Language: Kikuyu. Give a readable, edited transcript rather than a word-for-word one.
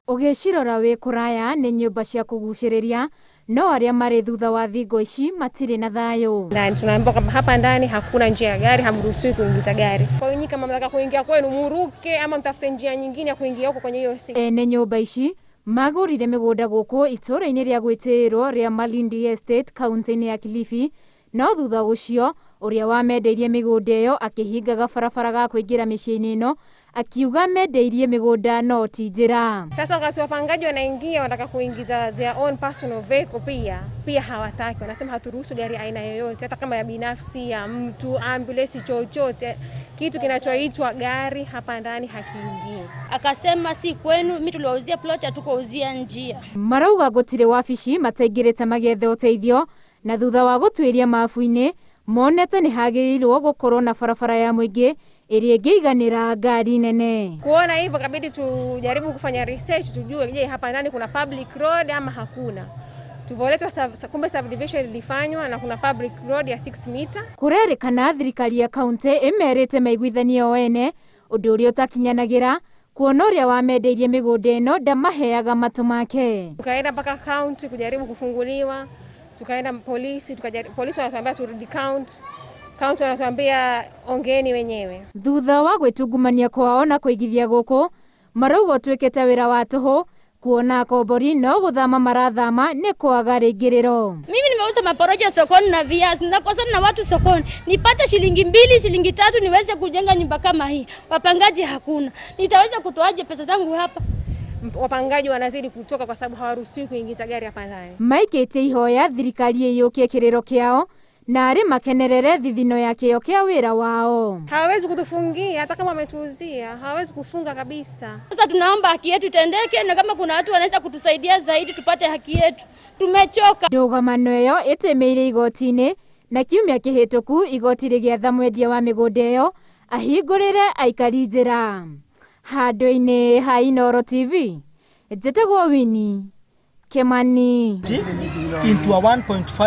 Ũgĩcirora wĩ kũraya nĩ nyũmba cia kũgucĩrĩria, no arĩa marĩ thutha wa thingo ici matirĩ na thayũ. Ndani tunaambiwa kwamba hapa ndani hakuna njia ya gari, hamruhusiwi kuingiza gari. Kwa hiyo nyinyi kama mnataka kuingia kwenu muruke ama mtafute njia nyingine ya kuingia huko kwenye hiyo si. Ene nyũmba ici magũrire mĩgũnda gũkũ itũũra-inĩ rĩa gwĩtĩĩrwo rĩa Malindi Estate kaunti-inĩ ya Kilifi, no thutha ũcio ũrĩa wamendeirie mĩgũnda ĩyo akĩhingaga barabara ga kũingĩra mĩciĩ-inĩ ĩno, akiuga mendeirie mĩgũnda no ti njĩra. Sasa wakati wapangaji wanaingia wanataka kuingiza their own personal vehicle, pia hawataki, wanasema haturuhusu gari aina yoyote, hata kama ya binafsi ya mtu, ambulance, chochote kitu kinachoitwa gari hapa ndani hakiingii. Akasema si kwenu, mimi tuliwauzia plot, hatukuwauzia njia. Marauga gũtirĩ wabici mataingĩrĩte magethe ũteithio, na thutha wa gũtuĩria mabu-inĩ monete nĩ hagĩrĩirwo gũkorwo na barabara ya mũingĩ ĩrĩa ĩngĩiganĩra ngari nene. Kuona hivyo kabidi tujaribu kufanya research tujue, je, hapa ndani kuna public road ama hakuna. Tulivyoletwa, kumbe subdivision ilifanywa na kuna public road ya 6 meter. Kũrerĩkana thirikari ya kaunti ĩmerĩte maiguithanie o ene, ũndũ ũrĩa ũtakinyanagĩra kuona ũrĩa wamendeirie mĩgũnda ĩno ndamaheaga matũ make. Tukaenda mpaka county kujaribu kufunguliwa, tukaenda polisi, polisi wanatuambia turudi county, county wanatuambia ongeeni wenyewe. Thutha wa gwĩtungumania kwao na kũigithia gũkũ, marauga ũtuĩkĩte wĩra wa tũhũ kuona akombori no gũthama marathama nĩ kwaga rĩingĩrĩro. Mimi nimeuza maporojo sokoni na viazi, nakosana na watu sokoni, nipate shilingi 2, shilingi 3 niweze kujenga nyumba kama hii. Wapangaji hakuna, nitaweza kutoaje pesa zangu hapa? Wapangaji wanazidi kutoka kwa sababu hawaruhusiwi kuingiza gari hapa ndani. Maikĩtie ihoya thirikari ĩiyũkie kĩrĩro kĩao na arĩ makenerere thithino ya kĩo kĩa wĩra wao. Hawawezi kutufungia hata kama wametuuzia, hawawezi kufunga kabisa. Sasa tunaomba haki yetu itendeke, na kama kuna watu wanaweza kutusaidia zaidi tupate haki yetu. Tumechoka. Ndũgamano ĩyo ĩtĩmĩire igoti-inĩ, na kiumia kĩhĩtũku igoti rĩgĩatha mwendia wa mĩgũnda ĩyo ahingũrĩre aikari njĩra. Handũ-inĩ ha Inooro TV, njĩtagwo Winnie Kimani. Into a 1.5